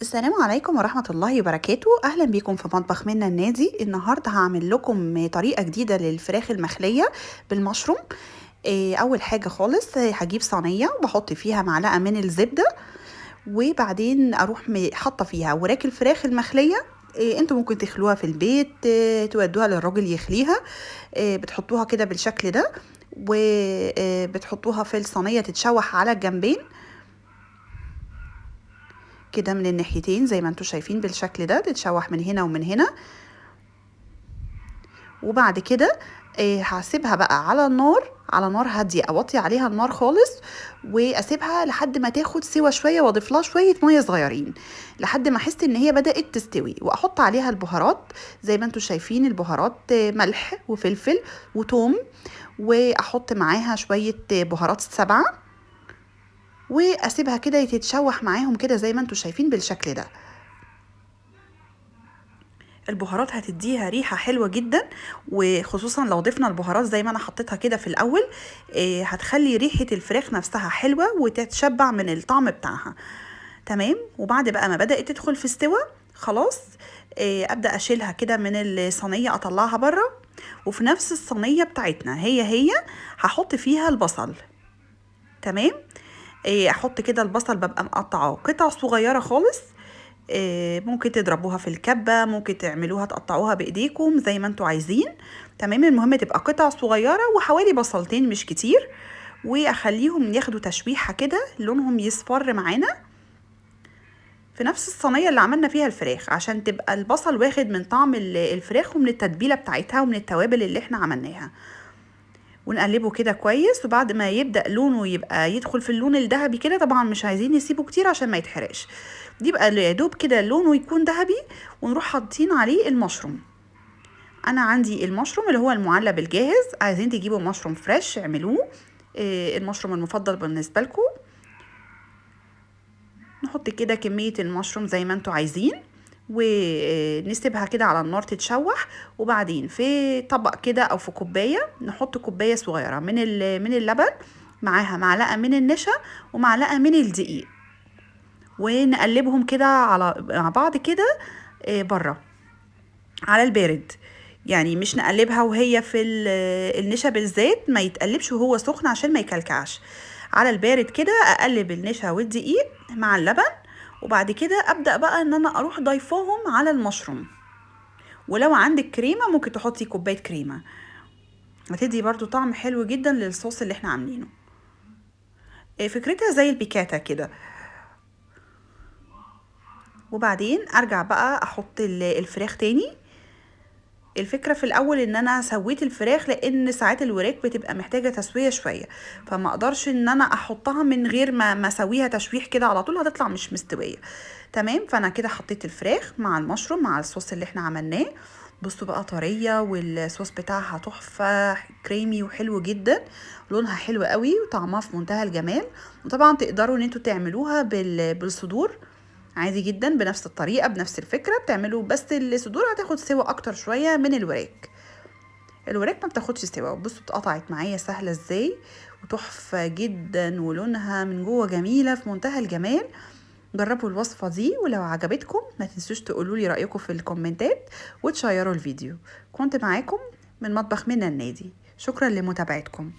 السلام عليكم ورحمة الله وبركاته. أهلا بيكم في مطبخ منا النادي. النهاردة هعمل لكم طريقة جديدة للفراخ المخلية بالمشروم. أول حاجة خالص هجيب صينية وبحط فيها معلقة من الزبدة، وبعدين أروح حاطة فيها وراك الفراخ المخلية. انتوا ممكن تخلوها في البيت، تودوها للراجل يخليها. بتحطوها كده بالشكل ده، وبتحطوها في الصينية تتشوح على الجنبين كده من الناحيتين زي ما انتوا شايفين بالشكل ده، تتشوح من هنا ومن هنا. وبعد كده هسيبها بقى على النار، على نار هادية، اوطي عليها النار خالص واسيبها لحد ما تاخد سوا شوية، واضيف لها شوية مية صغيرين لحد ما احس ان هي بدات تستوي، واحط عليها البهارات زي ما انتوا شايفين. البهارات ملح وفلفل وتوم، واحط معاها شوية بهارات 7، واسيبها كده تتشوح معاهم كده زي ما انتوا شايفين بالشكل ده. البهارات هتديها ريحة حلوة جدا، وخصوصا لو ضفنا البهارات زي ما انا حطيتها كده في الاول، هتخلي ريحة الفراخ نفسها حلوة وتتشبع من الطعم بتاعها. تمام. وبعد بقى ما بدأت تدخل في استوى خلاص، ابدأ اشيلها كده من الصينية، اطلعها بره. وفي نفس الصينية بتاعتنا هي هي هحط فيها البصل. تمام. احط كده البصل، ببقى مقطعاه قطع صغيرة خالص. ممكن تضربوها في الكبة، ممكن تعملوها تقطعوها بايديكم زي ما انتوا عايزين. تمام. المهم تبقى قطع صغيرة، وحوالي بصلتين مش كتير، واخليهم ياخدوا تشويحة كده لونهم يصفر معانا في نفس الصينية اللي عملنا فيها الفراخ، عشان تبقى البصل واخد من طعم الفراخ ومن التتبيلة بتاعتها ومن التوابل اللي احنا عملناها. ونقلبه كده كويس، وبعد ما يبدأ لونه يبقى يدخل في اللون الذهبي كده، طبعا مش عايزين نسيبه كتير عشان ما يتحرقش، يبقى يا دوب كده لونه يكون ذهبي، ونروح حاطين عليه المشروم. انا عندي المشروم اللي هو المعلب الجاهز، عايزين تجيبوا مشروم fresh اعملوه، المشروم المفضل بالنسبة لكم. نحط كده كمية المشروم زي ما انتوا عايزين، ونسيبها كده على النار تتشوح. وبعدين في طبق كده او في كوباية نحط كوباية صغيرة من اللبن، معاها معلقه من النشا ومعلقة من الدقيق، ونقلبهم كده مع بعض كده، بره على البارد، يعني مش نقلبها وهي في النشا بالذات، ما يتقلبش وهو سخن عشان ما يكلكعش. على البارد كده اقلب النشا والدقيق مع اللبن، وبعد كده ابدا بقى ان انا اروح ضيفاهم على المشروم. ولو عندك كريمة ممكن تحطي كوباية كريمة، هتدي برضو طعم حلو جدا للصوص اللي احنا عاملينه. فكرتها زي البيكاتا كده. وبعدين ارجع بقى احط الفراخ تاني. الفكرة في الاول ان انا سويت الفراخ، لان ساعات الوراك بتبقى محتاجة تسوية شوية، فما اقدرش ان انا احطها من غير ما اسويها تشويح كده على طول، هتطلع مش مستوية. تمام. فانا كده حطيت الفراخ مع المشروم مع الصوص اللي احنا عملناه. بصوا بقى طرية، والصوص بتاعها تحفة، كريمي وحلو جدا، لونها حلو قوي وطعمها في منتهى الجمال. وطبعا تقدروا ان انتوا تعملوها بالصدور عادي جدا، بنفس الطريقة بنفس الفكرة بتعملوا، بس الصدور هتاخد سوا اكتر شوية من الوراك. الوراك ما بتاخدش سوا. بصوا اتقطعت معايا سهلة ازاي، وتحفة جدا، ولونها من جوه جميلة في منتهى الجمال. جربوا الوصفة دي، ولو عجبتكم ما تنسوش تقولوا لي رأيكم في الكومنتات وتشيروا الفيديو. كنت معاكم من مطبخ منا النادي، شكرا لمتابعتكم.